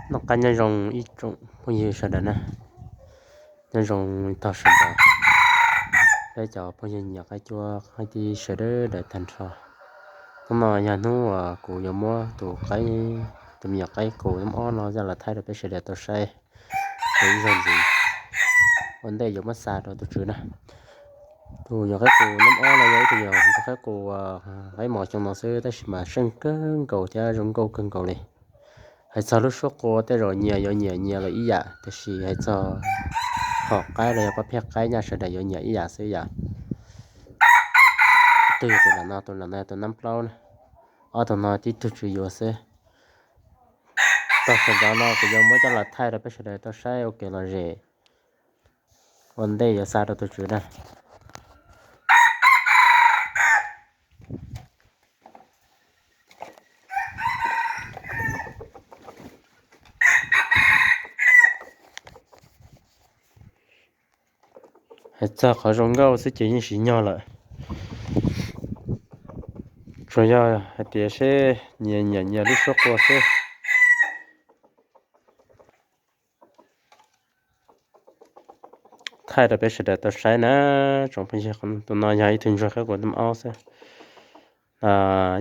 Noj qab nyob zoo ib tsoom phooj ywg sawv daws na, nyob zoo tag sawv daws, peb cov phooj ywg nyiam qaib cuab qaib tib sawv daws tag nrho. Hnub no yog hnub uas kuv yuav muab tus qaib, tus me nyuam qaib qus nab ob no coj los thaij rau peb sawv daws tau saib ib zaug ntxiv, ua ntej yuav muab xa rau tus tswv na. Tus nyuam qaib qus nab ob no yog ib tug nyuam qaib qus qaib mos xyoo no xwb tab sis mas seej kawg nkaus thiab zoo nkauj kawg nkaus li. Hais txog lub suab qua tej zaum nyias yuav nyiam nyias lawm ib yam, tiam sis hais txog hom qaib los yog pab phiaj qaib nyaj sawv daws yuav nyiam ib yam xwb yom. Tus yog tus lam no, tus lam no tus nab plaub na, ob tug no tib tug tswv yuav xwb. Tag sawv ntxov no kuv yuav muab coj los thaij rau peb sawv daws tau saib ua kev lom zem, ua ntej yuav xa rau tus tswv na. Hais txog qhov zoo nkauj xwb ces yeej tsis nyog lawm, tsuas yog hais tias seb nyias nyiam nyias lub suab qua xwb. Thaij rau peb sawv daws tau saib na tsoom phooj ywg, tus no yog ib tug ntsuag qaib qua nab ob xwb.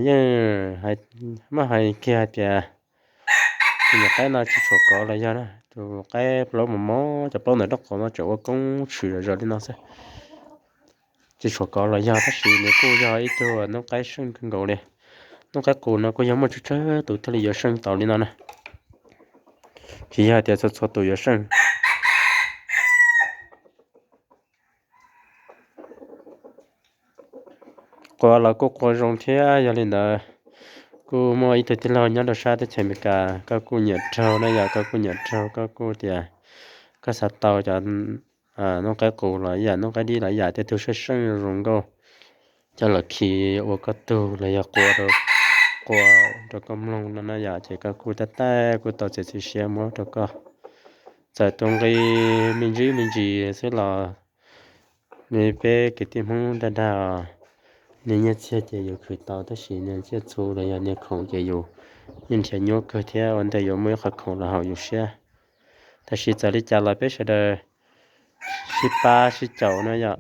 Yeej muab hais kiag hais tias tus nyuam qaib no tsis tshuav kov los yog na, tus qaib plaub mos mos cov plaub ntawm nraub qaum no tseem ua koob tshwm zom zaws li no xwb. Tsis tshuav kov los yog tab sis nws kuj yog ib tug noob qaib seej kawg nkaus li. Noob qaib qus no kuj yog muaj tsawg tsawg tus thiaj li yuav seej tau li no na, tsis yog tias txhua txhua tus yuav seej. Qua los kuj qua zoo thiab, yog li ntawd kuj muaj ib tug tij laug nyob rau sab teb chaws Amelikas koj kuj nyiam raug na yom, koj kuj nyiam raug koj kuj tias koj xav tau cov noob qaib qus los ib yam noob qaib dib los ib yam tej tug seej seej zoo nkauj, coj los khi ua koj tug los yog qua rau, qua rau koj mloog no na yom, ces koj kuj tab tab kuj tau txiav txim siab muab rau koj. Txawm tus nqi me ntsis me ntsis xwb los nws peb kwv tij Hmoob dag dag, nws nyiaj txiag ces yus khwv tau tab sis nws tsiaj txhu los yog nws khoom ces yus yeej nrhiav nyuaj kawg thiab ua ntej yuav muaj ib qhov khoom los haum yus siab. Tab sis txawm li cas los peb sawv daws sib pab sib caum no yom,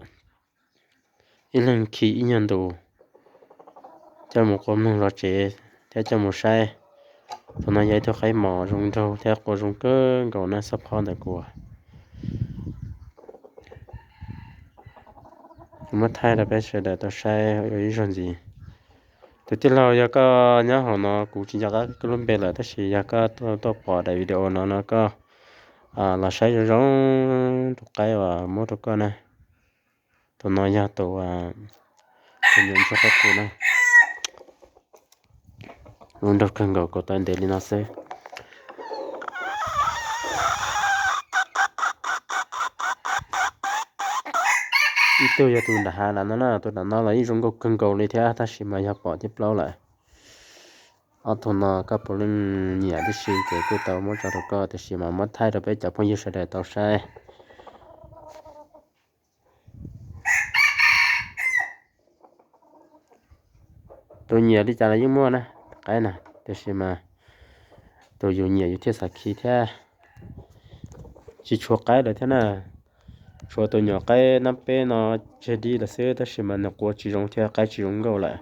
ib leeg khi ib nyuag ntus coj mus qua mloog zov tsev thiab coj mus saib. Tus no yog ib tug qaib mos zoo nraug thiab qua zoo kawg nkaus na, xob phob ntawm kuv muab thaij rau peb sawv daws tau saib ib zaug ntxiv. Tus tij laug yog koj nyob hauv no kuv tsis nco qab koj lub npe lawm tab sis yog koj tuaj pom daim video no no koj los saib zoo zoo tus qaib uas muab rau koj na. Tus no yog tus, tus nyuam ntsuag qaib qus na, zoo nraug kawg nkaus, kuv tau ntev li no xwb. Ib tug yog tus nram hav no na, tus nram no los yeej zoo nkauj kawg nkaus li thiab tab sis mas yog pom thib plaub lawm. Ob tug no koj puav leej nyiam tib si ces kuj tau muab tso rau koj tiam sis mas muab thaij rau peb cov phooj ywg sawv daws tau saib. Tus nyiam li cas los yeej muaj na, qaib na, tiam sis mas tus yus nyiam yus thiaj xav khi thiab. Tsis tshuav qaib lawm thiab na, tshuav tus nyuam qaib nab peb no tseg dib lawm xwb tab sis mas nws qua tsis zoo thiab qaib tsis zoo nkauj lawm.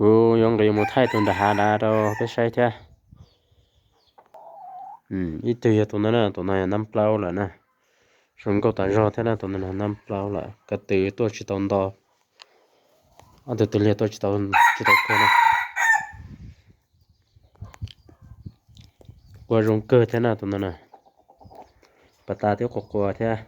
Kuv yuav nqis mus thaij tus nram hav dav rau peb saib thiab. Ib tug yog tus no na, tus no yog nab plaub lawm na. Zoo nkauj tas zog thiab na, tus no nab plaub lawm, ko tw tuaj tsis tau nto. Ob tug twg liag tuaj tsis tau, tsis tau kawg na. Qua zoo kawg thiab na tus no na. Pas tas twb qua qua thiab.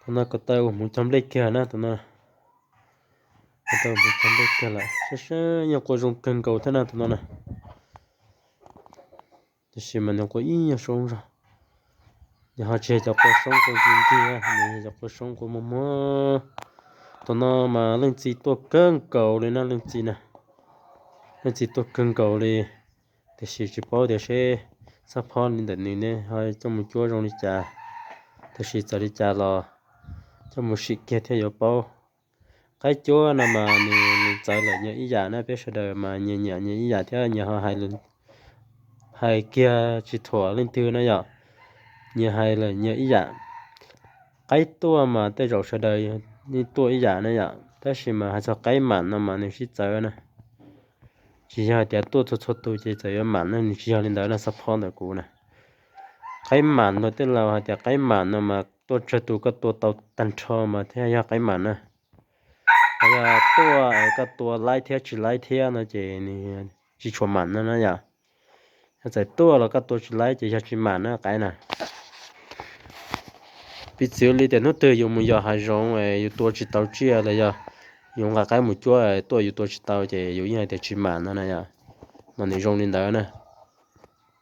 Tus no ko taw ua hmoov cog nplej kiag na tus no. Ko taw ua hmoov cog nplej kiag lawm, saib saib yeej qua zoo kawg nkaus thiab na tus no na. Tiam sis mas nws qua ib nyuag soob zog. Nws ho tsis yog cov qua soob qua ncig ncig, nws yog cov qua soob qua muag muag. Tus no mas leej txiv tuaj kawg nkaus li na, leej txiv na. Leej txiv tuaj kawg nkaus li, tiam sis tsis paub tias seb xob phob li ntawm nws ne ho coj mus cuab zoo li cas. Tab sis txawm li cas los coj mus sim kiag thiaj yuav paub. Qaib cuab no mas nws txawv lawm nyias ib yam na, peb sawv daws mas nyias nyiam nyias ib yam thiab nyias ho hais, hais kiag tsis thuam leej twg na yom. Nyias hais lawm nyias ib yam. Qaib tuaj mas tej zaum sawv daws yeej tuaj ib yam na yom, tab sis mas hais txog qaib mam no mas nws sib txawv na. Tsis yog hais tias tuaj txhua txhua tus ces txawm yuav mam na, nws tsis yog li ntawd na, xab phob ntawm kuv na. Qaib mam luag tej laus hais tias qaib mam no mas tuaj tsawg tus koj tua tau tag nrho mas thiaj yog qaib mam na. Ho yog tuaj koj tua laib thiab tsis laib thiab no ces nws tsis tshua mam no na yom. Yog txawm tuaj los koj tua tsis laib ces yog tsis mam na qaib na. Piv txwv li tias hnub twg yus mus yos hav zoov yus tua tsis tau tsiaj los yog yus nqa qaib mus cuab tuaj yus tua tsis tau ces yus yeej hais tias tsis mam no na yom. Mas nws zoo li ntawd na.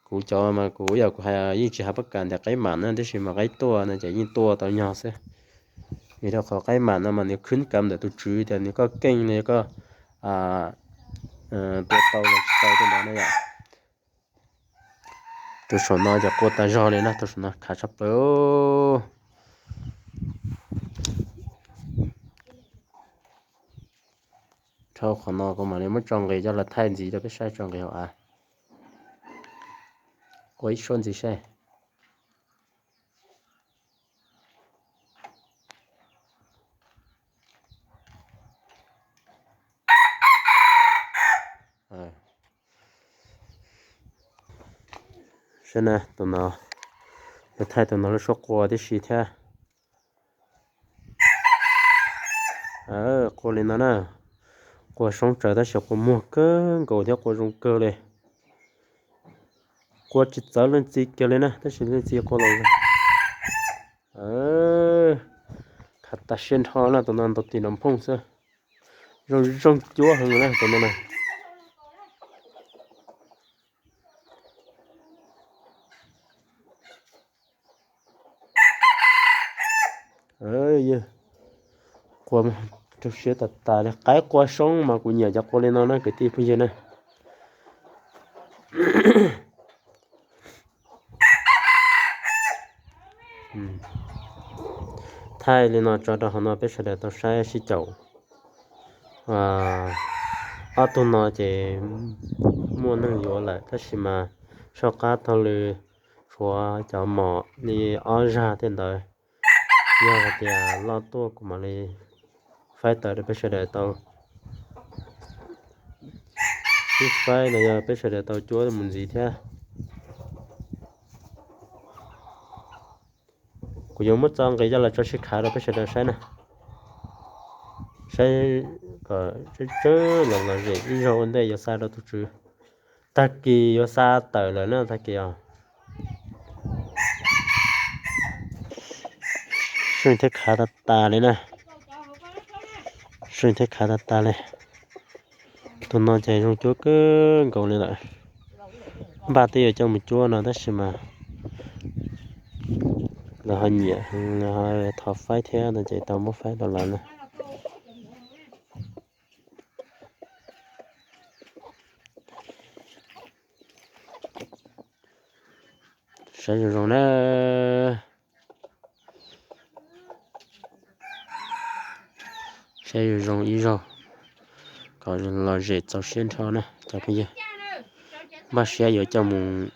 Kuv cov mas kuv yog kuv hais yeej tsis hais pab kam tias qaib mam na, tab sis mas qaib tuaj no ces yeej tuaj tau nyog xwb. Vim rau qhov qaib mam no mas nws khwb kam ntawm tus tswv tias nws koj keej no koj tua tau los tsis tau tej ntawd na yom. Tus saum no ces qua tas zog li na, tus saum no khav tshaj plaws. Dhau qhov no kuv mam li muab tso nqis coj los thaij ntxiv rau peb saib, tso nqis hauv av. Qua ib suab ntxiv saib. Saib na, tus no, lawv thaij tus no lub suab qua tib si thiab. Qua li no na, qua soob tsawv tab sis qua muag kawg nkaus thiab qua zoo kawg li. Qua tsis txawv leej txiv kiag li na, tab sis leej txiv qua los khav tas siab nrho na, tus no ntaus tis nraum nphooj xwb. Zoo zoo cuab heev na tus no na. Qua rau siab tas tas li, qaib qua soob mas kuv nyiam cov qua li no na kwv tij phooj ywg na. Thaij li no tso rau hauv no peb sawv daws tau saib sib caum. Ob tug no ces muaj neeg yuav lawm tab sis mas soj qab taug lw tshuav cov mom li ob zag tej ntawd. Yog hais tias loj tuaj kuv mam li faib tawm rau peb sawv daws tau sib faib los yog peb sawv daws tau cuab mus ntxiv thiab. Kuv yuav muab tso nqis coj los tso sib khav rau peb sawv daws saib na. Saib kom tseeb tseeb los lom zem ib zaug ua ntej yuav xa rau tus tswv. Tag kis yuav xa tawm lawm na tag kis os. Seej thiab khav tas tas li na. Seej thiab khav tas tas li. Tus no ces zoo cuab kawg nkaus li lawm. Npaj twb yuav coj mus cuab no tab sis mas lawv ho nyiam, lawv ho thov faib thiab no ces tau muab faib rau lawv na. Saib zoo zoo na. Saib zoo zoo ib zaug kom lom zem txaus siab nrho na cov phooj ywg. Npaj siab yuav coj mus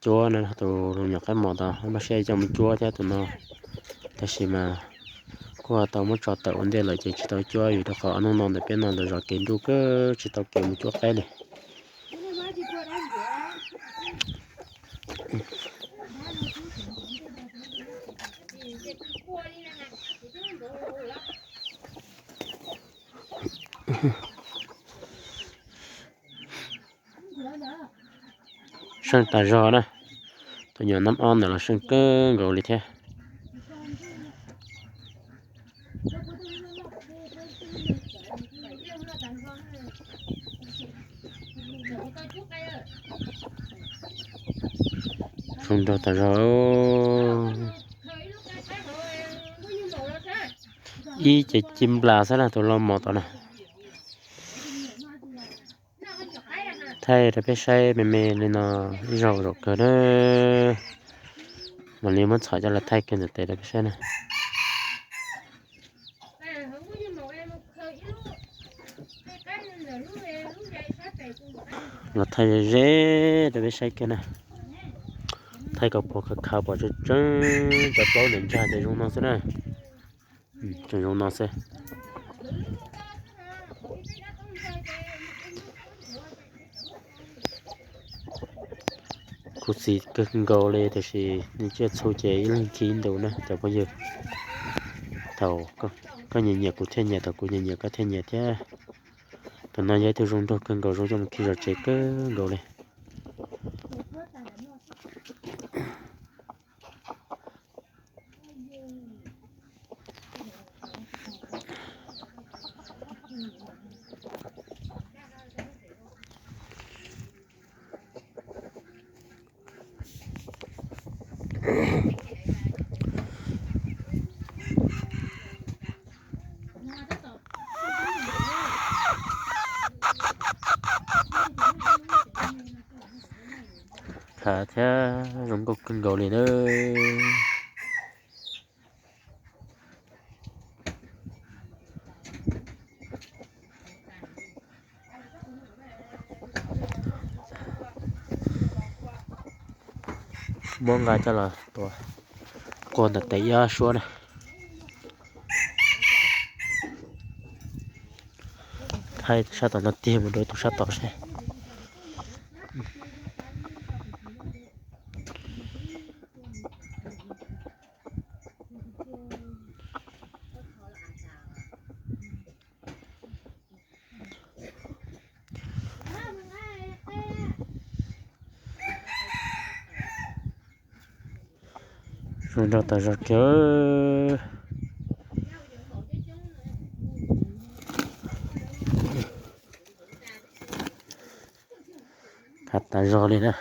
cuab na, tus me nyuam qaib mos tod npaj siab yuav coj mus cuab thiab tus no. Tab sis mas kuj tau muab tso tawm ua ntej lawm ces tsis tau cuab vim rau qhov ob hnub no ntawm peb no ntawm zos kev nruj kawg tsis tau kev mus cuab qaib li. Seej tas zog na. Tus nyuam nab ob ntawd los seej kawg nkaus li thiab. Zoo nraug tas zog. Ib ce ci nplas xwb na tus los mos tod na. Thaij rau peb saib me me li no ib zaug zaum kawg na. Mam li muab txhom coj los thaij kiag ntawm tes rau peb saib na. Los thaij ze ze rau peb saib kiag na. Thaij kom puag khav khav pom tseeb tseeb cov plaub ntawm ntsag ces zoo no xwb na. Tseem zoo no xwb. Khuv xim kawg nkaus li tiam sis nej tsiaj txhu ces ib leeg khi ib ntus na cov phooj ywg. Thaum koj nyiam nyiam kuv thiaj nyiam, thaum kuv nyiam nyiam koj thiaj nyiam thiab. Tus no yog ib tug zoo nraug kawg nkaus, zoo coj mus khi zov tsev kawg nkaus li. Khav thiab zoo nkauj kawg nkaus li na. Muab nqa coj los tua quaj ntawm tes ib suab na. Thaij sab tom no tiag mus rau tus sab tom seb. Zoo nraug tas zog kiag. Khav tas zog li na.